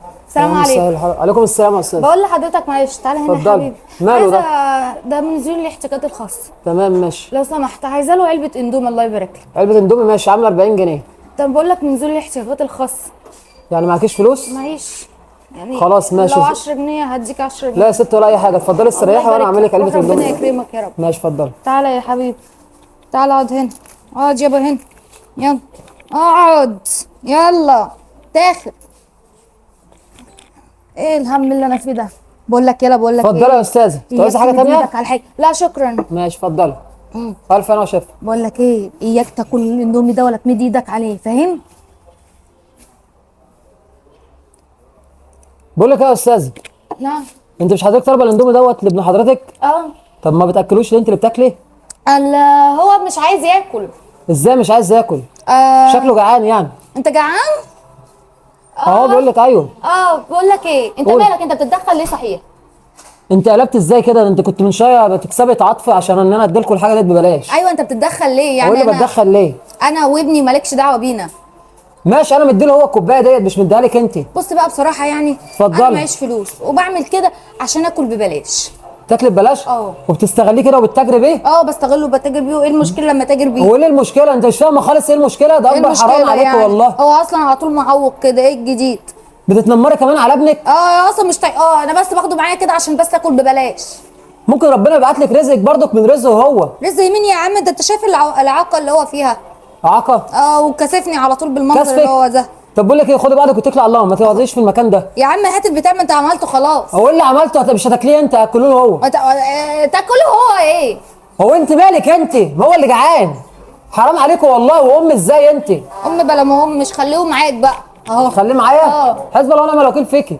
السلام عليكم. عليكم السلام يا استاذ. بقول لحضرتك معلش تعالى هنا يا اتفضلي. حبيبي. ماله ده؟ عايزه ده من ذوي الاحتياجات الخاصة. تمام ماشي. لو سمحت عايزه له علبة اندومي الله يبارك لك. علبة اندومي ماشي، عامله 40 جنيه. طب بقول لك من ذوي الاحتياجات الخاصة. يعني معكيش فلوس؟ معيش يعني. خلاص ماشي. لو 10 جنيه هديك 10 جنيه. لا يا ست ولا اي حاجة، اتفضلي استريحي وانا اعمل لك علبة ربنا اندومي. يكرمك يا رب. ماشي اتفضلي. تعالى يا حبيبي، تعالى اقعد هنا، اقعد يابا هنا، يلا اقعد، يلا تاخد. ايه الهم اللي انا فيه ده؟ بقول لك يلا، بقول لك اتفضلي يا استاذه، انت عايزه حاجة إياك تمد ثانية؟ ايدك على حاجة. لا شكرا. ماشي اتفضلي. الف انا وشفا. بقول لك ايه، اياك تاكل الاندومي ده ولا تمد ايدك عليه، فاهم؟ بقول لك ايه يا استاذه؟ نعم. انت مش حضرتك طالبه الاندومي دوت لابن حضرتك؟ اه. طب ما بتاكلوش ليه؟ انت اللي بتاكلي؟ هو مش عايز ياكل. ازاي مش عايز ياكل؟ شكله جعان يعني. انت جعان؟ اهو بيقول لك ايوه. بقول لك ايه، انت قول. مالك؟ انت بتتدخل ليه صحيح؟ انت قلبت ازاي كده؟ انت كنت من شوية بتكسبي عطف عشان ان انا اديلكوا الحاجة ديت ببلاش. ايوه انت بتتدخل ليه يعني؟ هو اللي بتدخل ليه؟ انا وابني مالكش دعوه بينا. ماشي انا مديله هو الكوباية ديت، مش مديها لك انت. بص بقى بصراحة يعني اتفضلي. انا معيش فلوس وبعمل كده عشان اكل ببلاش. تاكلي ببلاش؟ اه. وبتستغليه كده وبتتاجري بيه؟ اه بستغله وبتاجر بيه. وايه المشكلة لما تاجر بيه؟ هو ايه المشكلة؟ انت مش فاهمه خالص ايه المشكلة؟ ده ايه اكبر المشكلة حرام عليك يعني؟ والله. هو اصلا على طول معوق كده، ايه الجديد؟ بتتنمري كمان على ابنك؟ اه اصلا مش طايق. انا بس باخده معايا كده عشان بس اكل ببلاش. ممكن ربنا يبعت لك رزقك برضك من رزقه هو. رزق مين يا عم؟ ده انت شايف العاقه اللي هو فيها؟ عاقه؟ وكسفني على طول بالمنظر كسفك؟ اللي هو ده. طب بقول لك ايه، خدي بعضك واتكلي على الله، ما تقعديش في المكان ده. يا عم هات البتاع، ما انت عملته خلاص. هو ايه اللي عملته؟ مش هتاكليه انت، هاكلوه له هو. تاكله هو ايه؟ هو انت مالك انت؟ ما هو اللي جعان. حرام عليكم والله. وام ازاي انت؟ ام بلا ما ام، مش خليهم معاك بقى اهو. خليه معايا؟ اه. حسب الله ونعم الوكيل فيكي.